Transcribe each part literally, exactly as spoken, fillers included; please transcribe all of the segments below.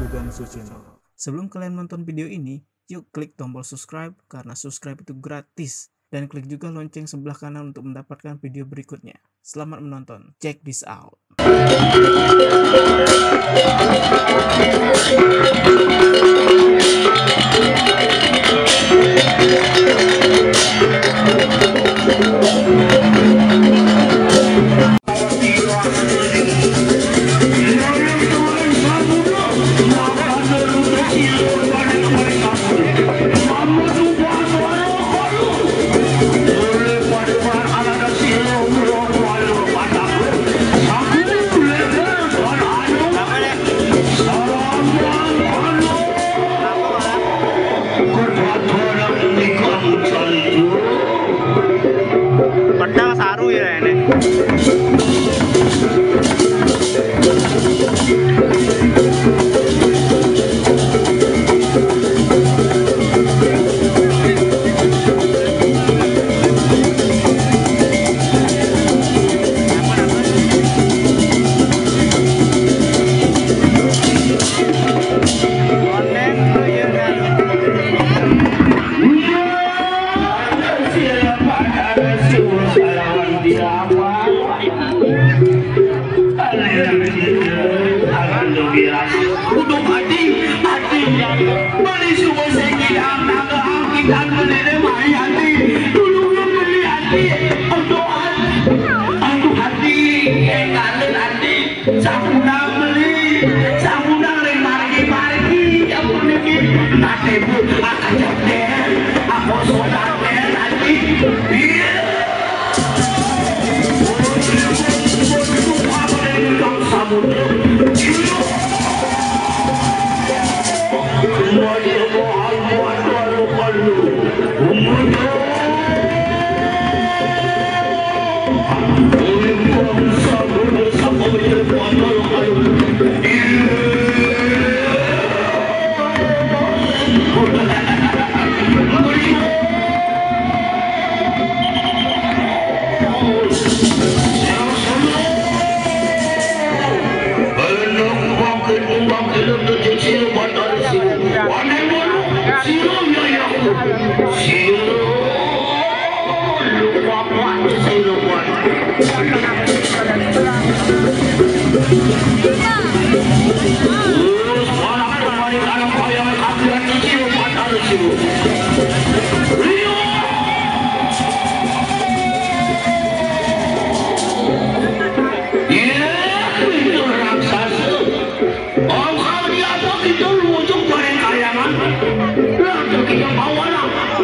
Gansu Channel. Sebelum kalian menonton video ini, yuk klik tombol subscribe karena subscribe itu gratis. Dan klik juga lonceng sebelah kanan untuk mendapatkan video berikutnya. Selamat menonton. Check this out. Pedang saru ya ini. Uduk hati, hati. Beli semua segi, angkat, angkitan, beli deh, mai hati. Dulu beli hati. Aduh, aduh, hati. Eh, kangen hati. Sampuna beli. Sampuna ring margi-margi. Ampun niki. Ate bu, akajak den. Aku sodaten hati. Iya.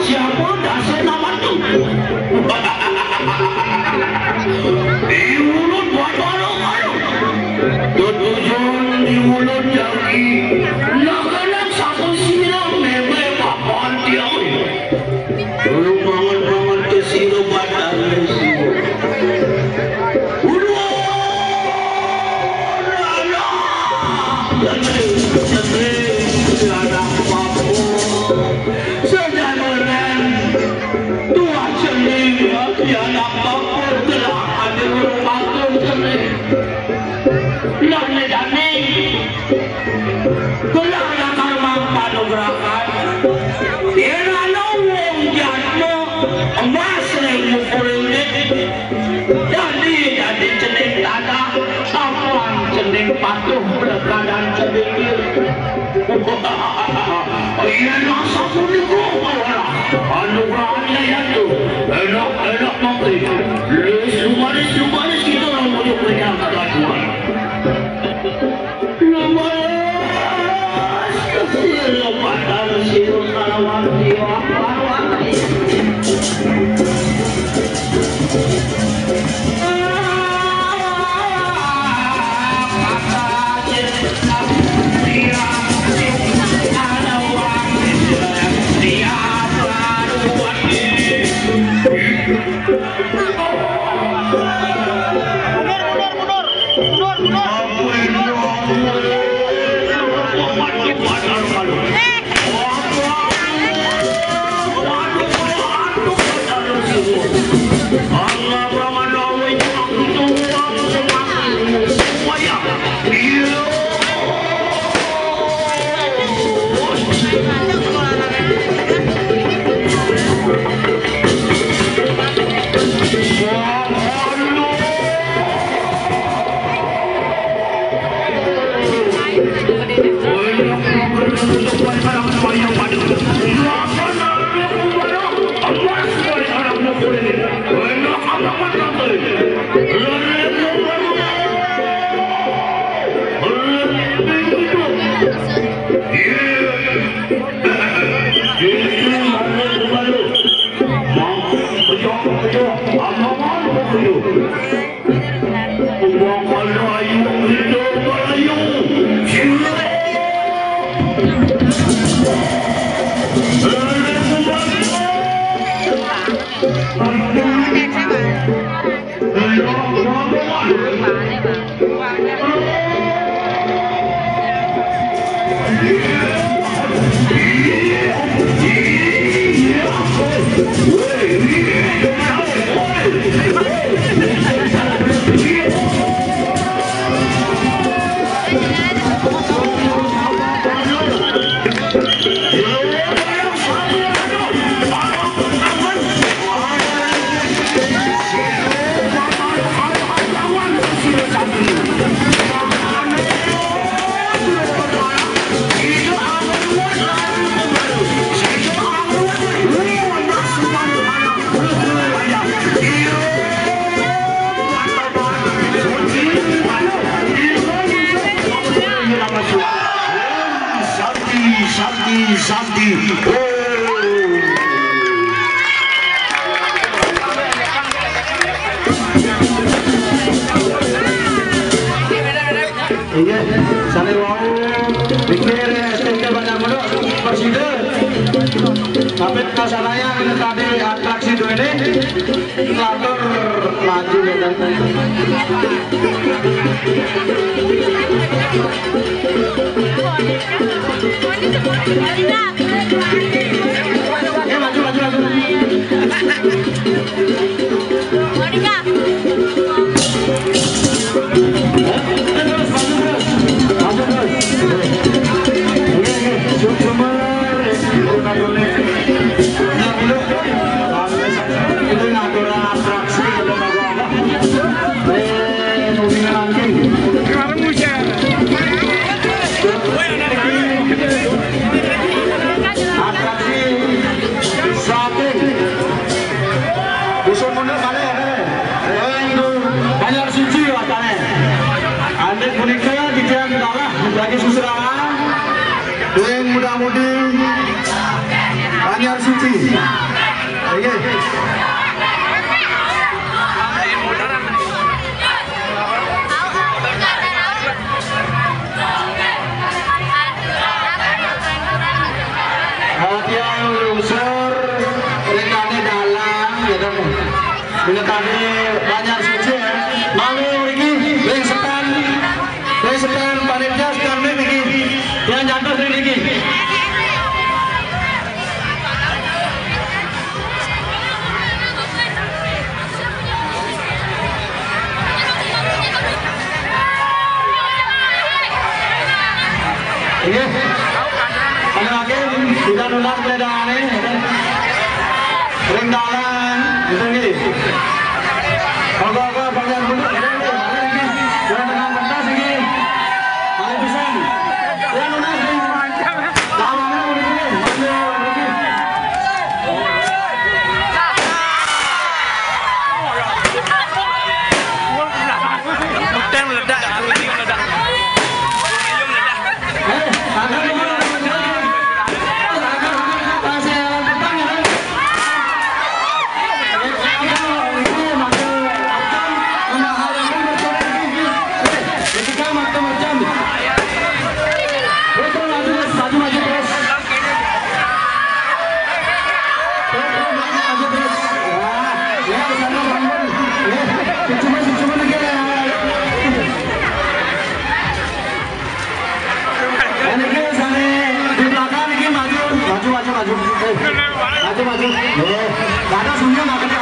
Siapa dasar nama tuh? Diulut buat orang ayo. Tutujon diulut jagi. Nakanan satu silang meme papan tiang. Lu mangan-mangan ke siro batang. Udah. Anak papu. Sedang orang tua celing. Anak papu telah ada rumah celing. Lah ne jani. Kula lakar mampanugrahan. Yen ana wong jatma emas ring mukuring nit. Dadi, dadi cening tanah, apan cening patuh, blekadan cening. Yen asapunika, anugrahan Yayatu. Enak, enak mangke. Lis, lumaris, lumaris kita lan mujuk menyang kerajuan. Lumaris, kesir, lepas, sir, kalawan, siwa, kalawan. Santi, Santi, Santi. Oh. Iya, sané wau pikir S T K banyak mundur, presiden. Tapi kasanaya ini tadi atraksi tuh ini. Lantur maju ya, Dan. Ya, maju, maju, maju. Terus, maju terus. Maju terus. Oke, oke. Cuma, cuma, atraksi saking Dusun Mundur malih, eh, Banjar Suci watane. Andik punika titiang kalah bagi susurawan. Ing muda-mudi Banjar Suci. Inggih. Tiang lungsur ring kane dalang, ya kan. Menika Banjar Suci, ya. Mangke mriki ring setan. Wis, setan panitia, setan mik niki. Yang jatuh dari niki. Ini. Ada lagi, tidak nolak, tidak aneh. Ring dalan, itu nggih. Monggo-monggo Banjar Mundur, nggih, nggih. Mari nggih. Jalan tengah pentas nggih. Paling pisan. Ya, lunas nggih. Lawannya udah nggih. Monggo nggih. Udah meledak, meledak. Niki sane di belakang niki maju, maju, maju, maju. Eh, maju, maju. Nggih. Lah, ada semuanya nggak kena.